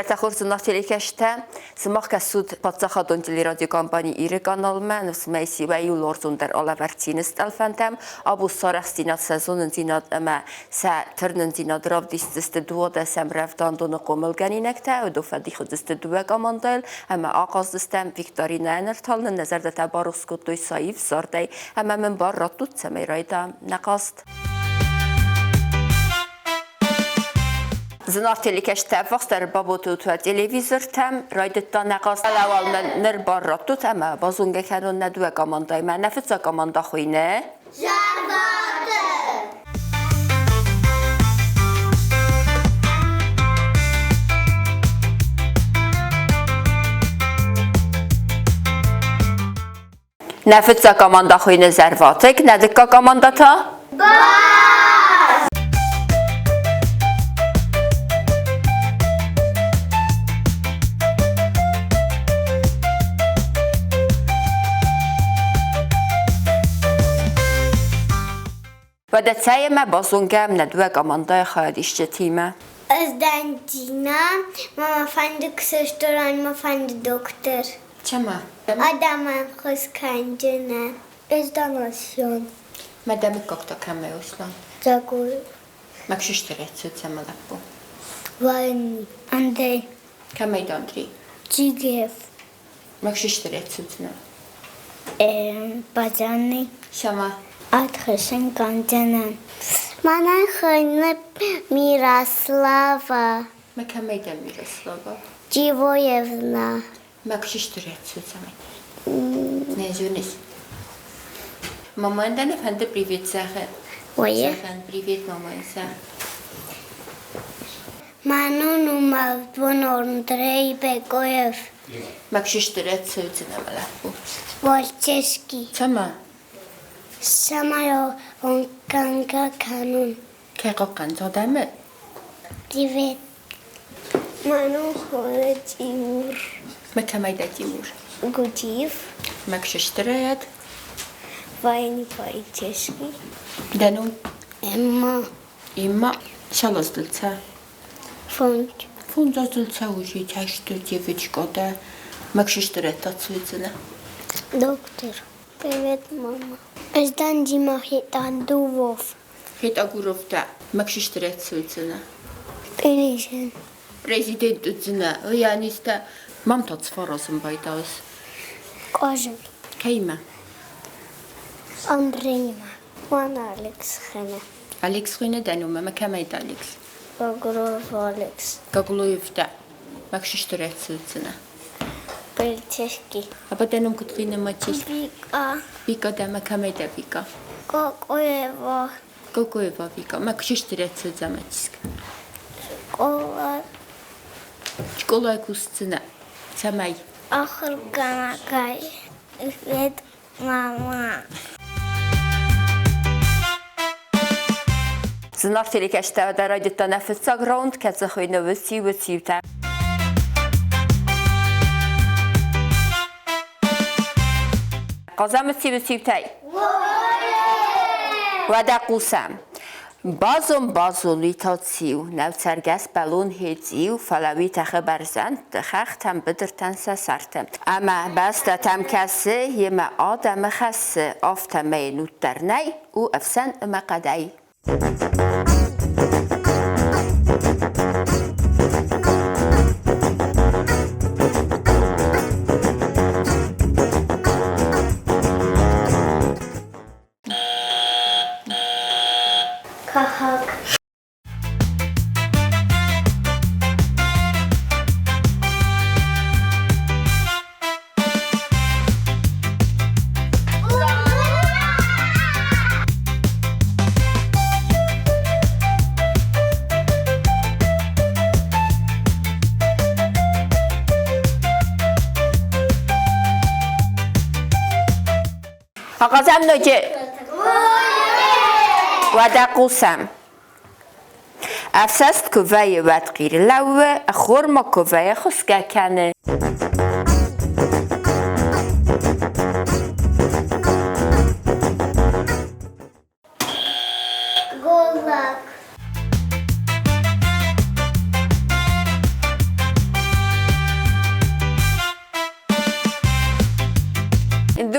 Изӕртӕ хорз телекӕсджытӕ, сымах кӕсут паддзахадон телерадиокомпани Иры каналмӕ, ныфсмӕ сиуӕ иу лордзондӕр алӕвӕрд цины стъӕлфӕнтӕм. Абон сарӕхстдзинад, сӕ зонындзинад ӕмӕ сӕ тырнындзинад равдисдзысты дыууадӕсӕм рӕвдауӕндоны хъомылгӕнинӕгтӕ, уыдон фӕдих уыдзысты дыууӕ командӕйыл ӕмӕ ахъаздзыстӕм викторинӕйӕн ӕрталынын. Нӕ зӕрдӕтӕ барухс кодтой сӕ аив цардӕй ӕмӕ мын бар раттут, цӕмӕй райда нӕ хъазт. Зынаргъ телекӕсджытӕ ӕввахсдӕр баботут уӕ телевизортӕм, райдыдта нӕ хъазт. Фӕлӕ уал мӕн ныр бар раттут ӕмӕ базонгӕ кӕнон нӕ дыууӕ командӕимӕ. Нӕ фыццаг командӕ хуыйны Зӕрваты! Нӕ фыццаг командӕ хуыйны Зӕрватыкк, нӕ дыккаг командӕ та? Баз! Уӕдӕ цӕй ӕмӕ базонгӕ нӕ дыууӕ командӕйы хайадисджытимӕ. Ӕз дӕн Дина, мӕ фӕнды ксесторан, мӕ фӕнды доктор. Цӕмӕ? Адӕмӕн хос кӕнджынӕн. Ӕз дӕн Аслан. Мӕ дӕ мыггаг та кӕмӕй Аслан? Дзагоев. Мӕ ксесторӕ цӕмӕ лӕппу? Вайни. Андрей. Кӕмӕй дӕ Андрей? Чигев. Мӕ ксесторӕ цудзынӕ? Базаны. Цӕмӕ? Атхӕссӕн кӕндзынӕн. Мӕнӕн хуыйны Мирослава. Мӕ кӕмӕй дӕ Мирослава? Чивоевна. Мӕ ксесторӕ цудзӕмӕ. Не зоныс? Мамӕн дӕ нӕ фӕнды привет зӕгъын? Ой. Зӕгъӕн привет мамӕн зӕгъ. Мӕнӕн у мӕлдвон Андрей Бекоев. Мӕ ксесторӕ цудзынӕ мӕ лӕппу. Вольческий. Цӕмӕ? Цӕмӕй он кӕнгӕ кӕнун. Кӕй хъахъхъӕндзӕ Привет. Мӕнӕн хоны Тимур. Мӕ кӕмӕй дӕ Тимур? Гудиев. Мӕ ксесторӕд? Военный полицейский. Дӕ ном? Эмма. Эмма. Цал аздыл цӕ? Фонд. Фонд аздыл цӕуы тӕсты девочка дӕ. Мӕ ксесторӕд та цуйдзынӕ? Доктор. Привет, мама. Ӕз дӕн Дима Хетагуров. Хетагуров та мӕ ксесторӕд цуйдзынӕ? Президент. Президент уыдзынӕ, Янистӕ. Мам та цфӕразын байдауыс. Къазын. Кӕимӕ? Андреимӕ. Мӕн Алекс хуыйны. Алекс хуыйны дӕ номӕ? Мӕ кӕмӕй дӕ Алекс? Гаглоев Алекс. Гаглоев дӕ. Мӕ ксесторӕд цуйдзынӕ? Полицейский. А дӕ ном куыд хуыйны, Матис? Вика. Вика дӕ мӕ кӕмӕй дӕ Вика? Кокоева. Кокоева Вика. Мӕ ксесторӕд цуйдзӕ, Матиск? Школа. Школайы кусдзынӕ? Цӕмӕй? Ахуыргӕнӕгӕй. Привет, мама. Зынаргъ телекӕсджытӕ дӕр райдыдта нӕ фыццаг раунд, кӕцы хуыйны Уыци-уыциутӕ. Хъазӕм уыци-уыциутӕй? Уӕдӕ хъусӕм. Базон-базон, уый та циу, нӕу цӕргӕс бӕлон хецъиу, фӕлӕ уый тӕхы бӕрзӕндты, хӕхтӕм, быдыртӕн сӕ сӕрты. Ӕмӕ бӕстӕтӕм кӕсы, йемӕ адӕмы хӕссы, афтӕмӕй йын уд дӕр нӕй, у ӕфсӕн ӕмӕ хъӕдӕй. Кахак. Ахъазӕм ноджы. Уӕдӕ хъусӕм. Ӕфсӕст куы вӕййы, уӕд хъир лӕууы, ӕххормаг куы вӕййы, хуысгӕ кӕны. Голлаг.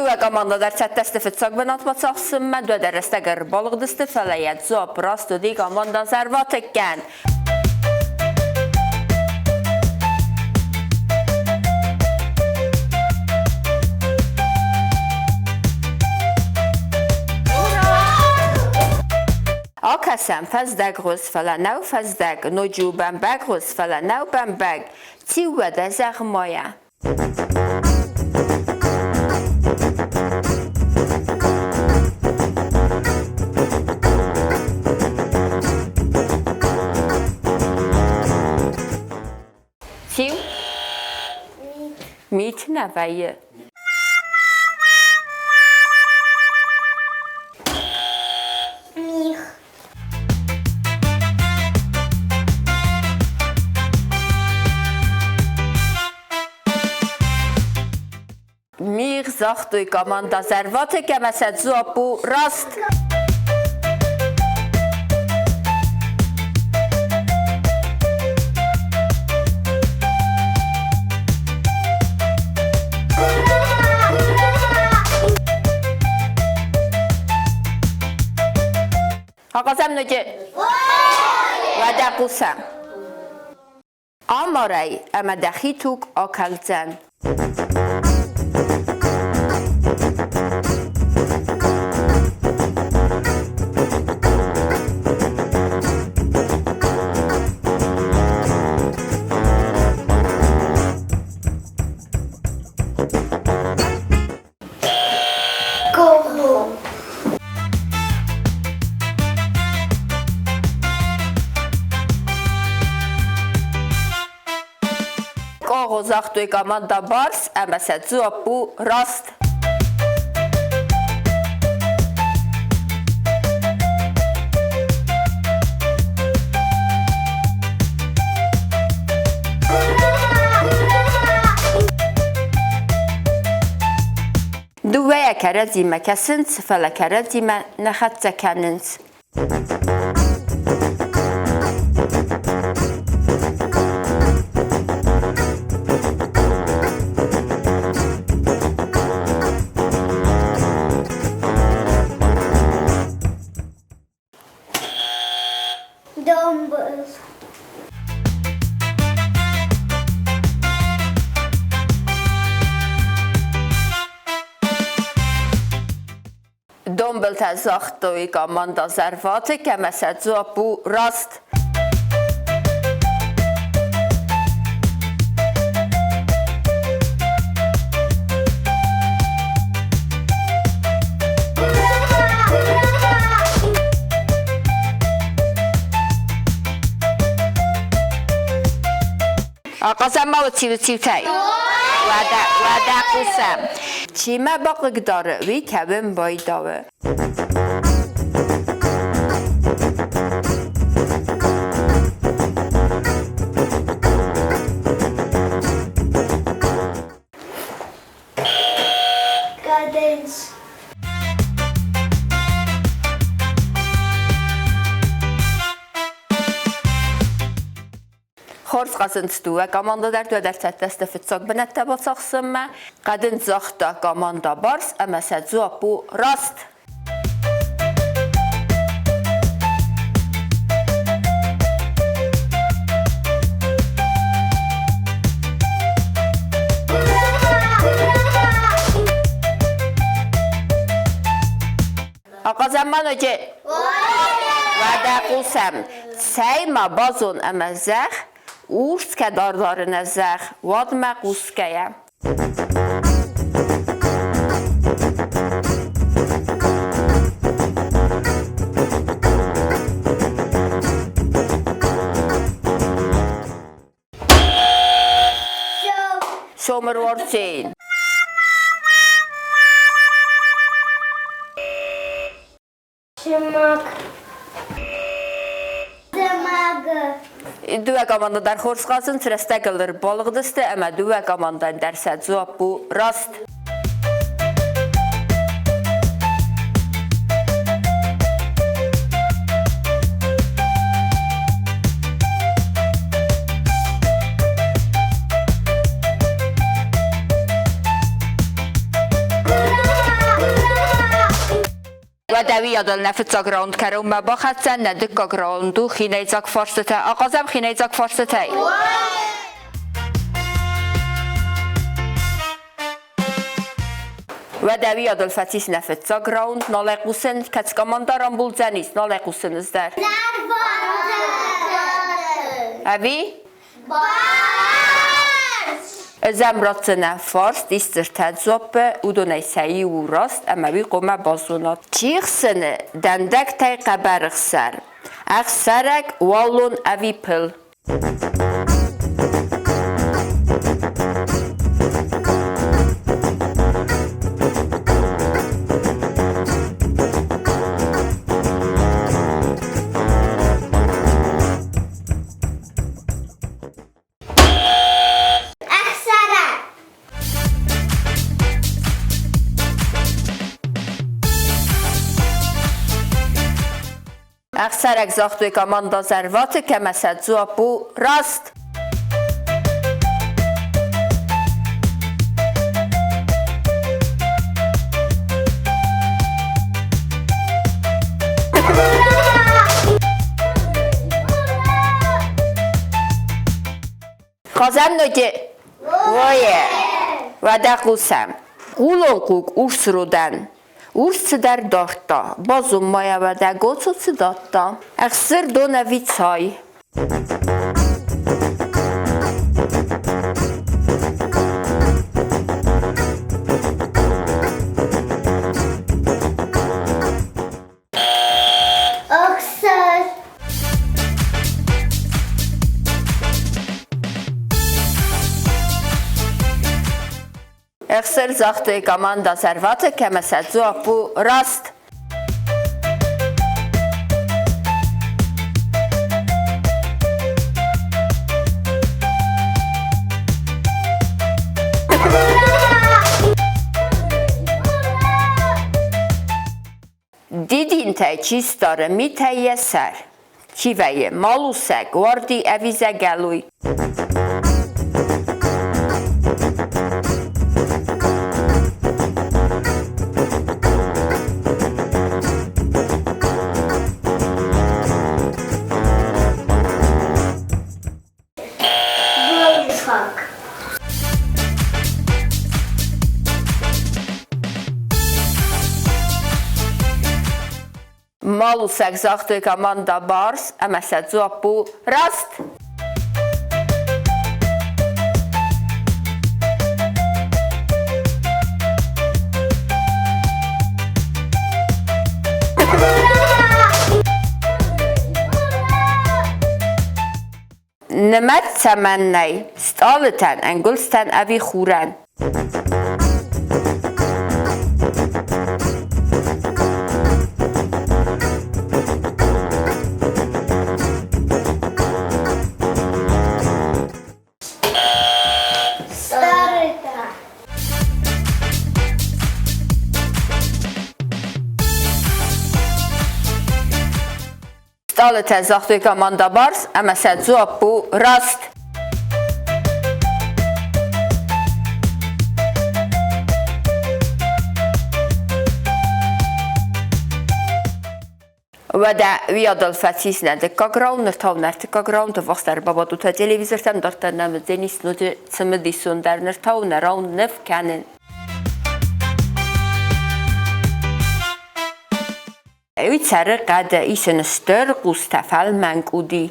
Дыууӕ командӕ дӕр цӕттӕ сты фыццаг бынатмӕ цахсынмӕ, дыууӕ дӕр рӕстӕг ӕрбалыгъдысты, фӕлӕ йӕ дзуапп раст уыди командӕ Зӕрватыккӕн. Акӕсӕм, фӕздӕггъуыз, фӕлӕ нӕу фӕздӕг, ноджы у бӕмбӕггъуыз, фӕлӕ нӕу бӕмбӕг. Циу уӕдӕ, зӕгъ-ма йӕ? Циу? Мит нӕ вӕййы. Мих. Мигъ загътой команда зӕрватыкк ӕмӕ сӕ дзуапп у раст. Ахъазӕм ноджы. Уӕдӕ хъусӕм. Амарай, ӕмӕ дӕхи туг акӕлдзӕн. Кого? Къогъо загътой команда Барс ӕмӕ сӕ дзуапп у раст. Дыууӕйӕ кӕрӕдзимӕ кӕсынц, фӕлӕ кӕрӕдзимӕ нӕ хӕццӕ кӕнынц. Домбыл. Домбылтӕ загътой команда зӕрватыкк ӕмӕ сӕ дзуапп у раст. Ахъазӕм ма уыциу-уыциутӕй. Уӕдӕ, уӕдӕ хъусӕм. Чи мӕ бахъыгдары, уый кӕуын байдауы. Гӕдынц. Хорз хъазынц дыууӕ командӕ дӕр, дыууӕ дӕр цӕттӕ сты фыццаг бынӕттӕ бацахсынмӕ. Хъӕдын загъта командӕ Барс ӕмӕ сӕ дзуапп у раст. Ахъазӕм ма ноджы. Уӕдӕ хъусӕм. Цӕй ма базон ӕмӕ зӕгъ, урс кӕд ардарын зӕгъ, уӕдмӕ хъусгӕйӕ. Сомырворцин. Зымӕг. Зымӕг. Дыууӕ командӕ дӕр хорз хъазынц, рӕстӕгыл ӕрбалыгъдысты ӕмӕ дыууӕ командӕн дӕр сӕ дзуапп у раст. Уӕдӕ уыйадыл нӕ фыццаг раунд кӕронмӕ бахӕццӕ, нӕ дыккаг раунд у хинӕйдзаг фарстытӕ. Ахъазӕм хинӕйдзаг фарстытӕй. Уӕдӕ уыйадыл фӕцис нӕ фыццаг раунд, нал ӕй хъусын, кӕд командӕ рамбулдзӕнис, нал ӕй хъусын ӕз дӕр. Ӕви? Ӕз ӕм ратдзынӕ фарст, исдзырдта дзуаппы, уыдонӕй сӕ иу у раст ӕмӕ уый хъуамӕ базонат. Чи хсыны дӕндӕгтӕй хъӕбӕр ӕхсӕр? Ӕхсӕрӕг, уаллон ӕви пыл? Ӕхсарӕ. Ӕхсӕрӕг загътой команда зӕрваты, кӕмӕ сӕ дзуапп у раст. Хъазӕм ноджы? Ое! Уӕдӕ хъусӕм. Хъулон хъуг урс рудӕн. Урс цыдӕр дардта, базон-ма йӕ уӕдӕ Гоцо цы дардта? Ӕхсыр дон ӕви цай? Ӕхсӕз. Ӕхсӕр загътой команда Сӕрваты, кӕмӕ сӕ дзуапп у раст. Дидинтӕй чи стары, митӕй йӕ сӕр. Чи вӕййы, малусӕг, уарди ӕви зӕгӕлуй. Малусӕг. Малусӕг загътой команда Барс ӕмӕ сӕ дзуапп у раст. Нымӕт цӕмӕн нӕй? Стъалытӕн, ӕнгуылдзтӕн ӕви хурӕн? Стъалытӕ. Стъалытӕ загътой команда Барс ӕмӕ сӕ дзуапп у раст. Уӕдӕ уыйадыл фӕцис нӕ дыккаг раунд, ныр та у нӕ ӕртыккаг раунд, ӕввахсдӕр бабадут телевизортӕм, дарддӕр нӕм уыдзӕнис ноджы цымыдисондӕр, ныр та у нӕ раунд ныв кӕнын. Уый цӕры хъӕды, ис ын стыр хъустӕ, фӕлмӕн къуди.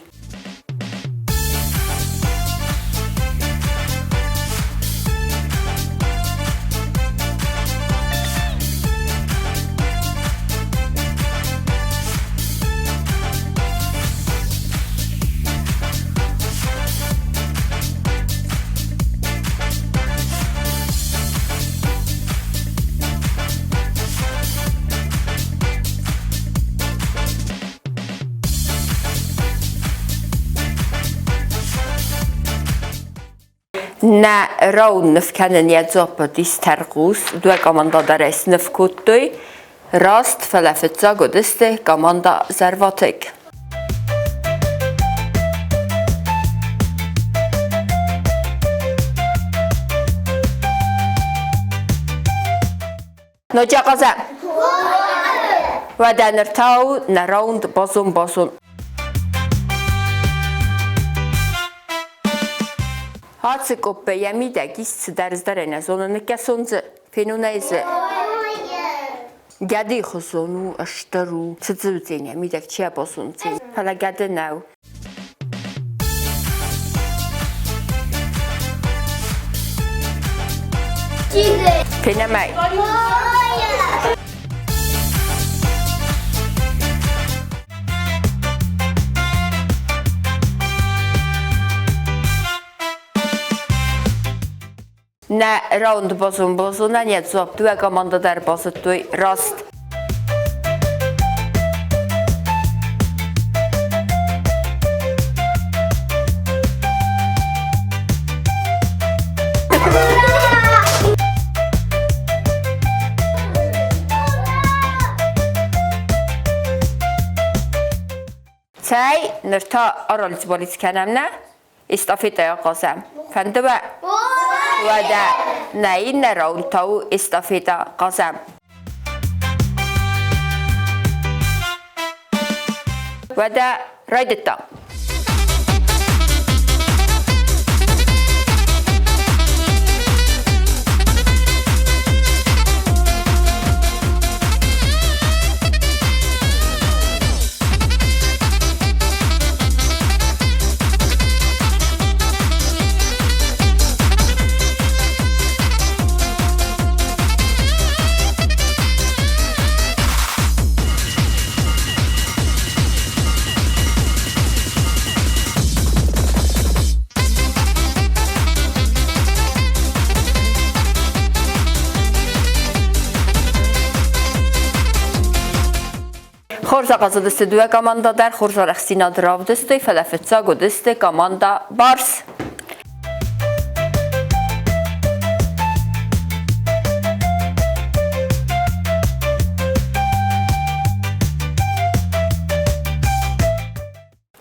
Нӕ раунд ныв кӕнын йӕ дзуапп уыдис тӕрхъус. Дыууӕ командӕ дӕр ӕй сныв кодтой. Раст, фӕлӕ фыццаг уыдысты командӕ Зӕрватыкк. Ноджы ахъазӕм. Уӕдӕ ныр та у нӕ раунд базон-базон. Ацы къоппы йӕ мидӕг ис цыдӕр ӕздӕрӕй нӕ зоны, ныккӕсон дзы, фенон ӕй дзы. Гӕдыйы хуызон у, стыр у, цы дзы уыдзӕн йӕ мидӕг, чи абазондзӕн, фӕлӕ гӕды нӕу. Фенӕм ӕй. Нӕ раунд базон-базонӕн йӕ дзуапп дыууӕ командӕ дӕр базыдтой раст. Цӕй, ныр та аралиц-балиц кӕнӕм, нӕ? Эстафетӕйӕ хъазӕм. Фӕнды уӕ? Уӕдӕ нӕ иннӕ раунд та у эстафетӕ хъазӕм. Уӕдӕ райдыдтам. Хорз ахъазыдысты дыууӕ командӕ дӕр, хорз арӕхстдзинад равдыстой, фӕлӕ фыццаг уыдысты командӕ Барс.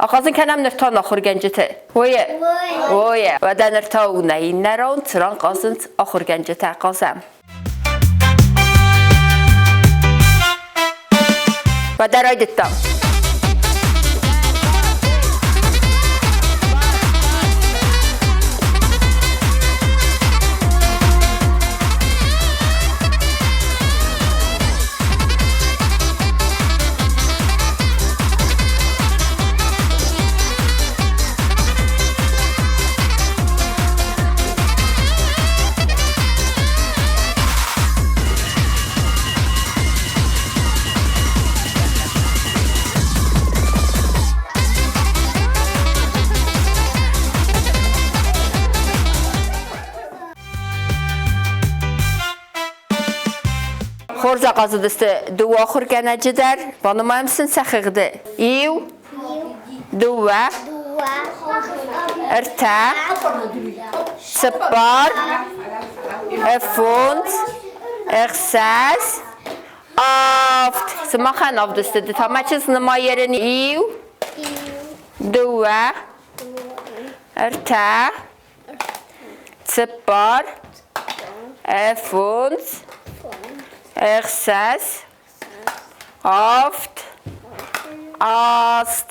Ахъазын кӕнӕм ныр та ахуыргӕнджыты. Ое! Ое! Уӕдӕ ныр та у нӕ иннӕ раунд, цыран хъазынц ахуыргӕнджытӕ. Хъазӕм. Уӕдӕ райдыдтам. Хорз ахъазыдысты дыууӕ ахуыргӕнӕджы дӕр. Банымайӕм сын сӕ хыгъды. Иу, дыууӕ, ӕртӕ, цыппар, фондз, ӕхсӕз, авд. Сымахӕн авд сты, ды та мӕ чызг нымайӕрын. Иу, дыууӕ, ӕртӕ, цыппар, фондз, ӕхсӕз, авд, аст.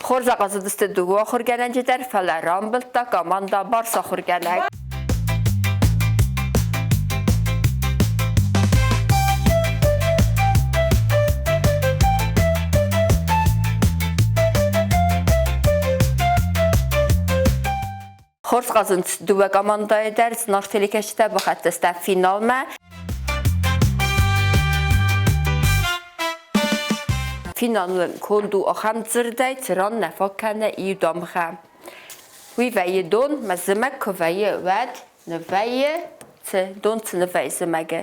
Хорз ахъазыдысты дыууӕ ахуыргӕнӕджы дӕр, фӕлӕ рамбылдта командӕ Барс ахуыргӕнӕг. Хорз хъазынц дыууӕ командӕйы дӕр, зынаргъ телекӕсджытӕ бахӕццӕ сты финалмӕ. Финалы конд у ахӕм дзырдӕй, цыран нӕ фаг кӕны иу дамгъӕ. Уый вӕййы дон, мӕ зымӕг куы вӕййы, уӕд ныввӕййы цы дон цы ныввӕййы зымӕгы.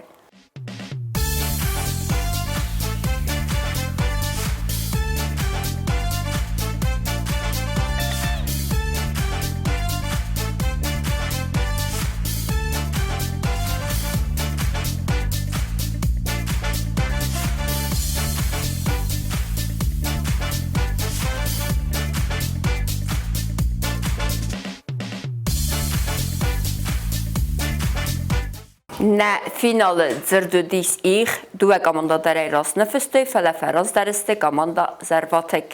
Нӕ финалы дзырд уыдис их, дыууӕ командӕ дӕр ӕй раст ныффыстой, фӕлӕ фӕраздӕр сты командӕ Зӕрватыкк.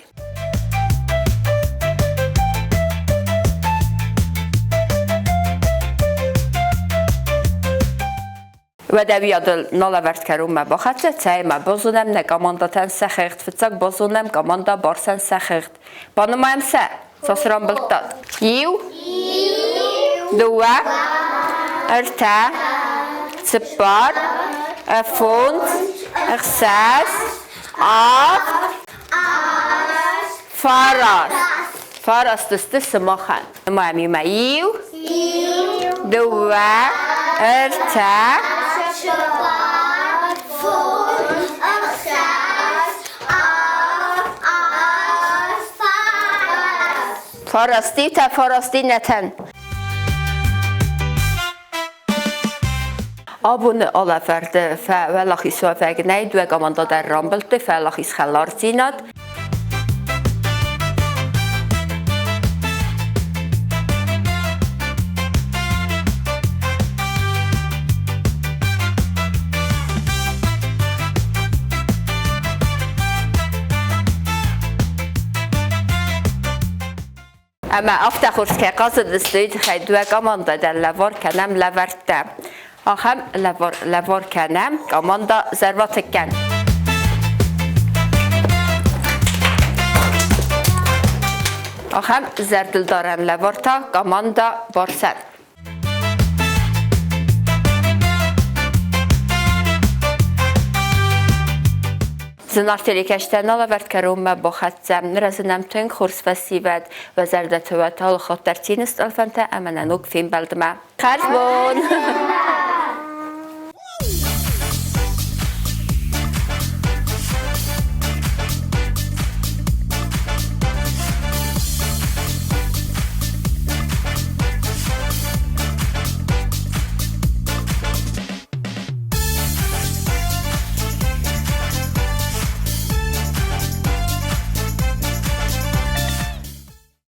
Уӕдӕ уыйадыл нал ӕвӕрд кӕронмӕ бахӕццӕ, цӕй ма базонӕм нӕ командӕтӕн сӕ хыгъд. Фыццаг базонӕм командӕ Барсӕн сӕ хыгъд. Банымайӕм сӕ, цас рамбылдтат. Иу, дыууӕ, ӕртӕ, цыппар, фондз, ӕхсӕз, авд, фараст. Фараст сты сымахӕн. Нымайӕм иумӕ. Иу, дыууӕ, ӕртӕ, цыппар, фондз, ӕхсӕз, авд, аст, фараст. Фараститӕ, фарастинӕтӕн. Абоны алӕвӕрды фӕуӕлахизуӕвӕг нӕй, дыууӕ командӕ дӕр рамбылдтой, фӕуӕлахиз хӕлардзинад. Ӕмӕ афтӕ хорз кӕй хъазыдысты, уый тыххӕй дыууӕ командӕ дӕр лӕвар кӕнӕм лӕвӕрттӕ. Ахӕм лӕвар лӕвар кӕнӕм командӕ Зӕрватыккӕн. Ахӕм зӕрдылдарӕн лӕвар та командӕ Барсӕн. Зынаргъ телекӕсджытӕ нал ӕвӕрд кӕронмӕ бахӕццӕ. Ныр ӕз нӕм тынг хорз фӕсивӕд, уӕ зӕрдӕты уӕ талы хатт дӕр цины стъӕлфӕнтӕ ӕмӕ нӕ ног фембӕлдмӕ. Хӕрзбон!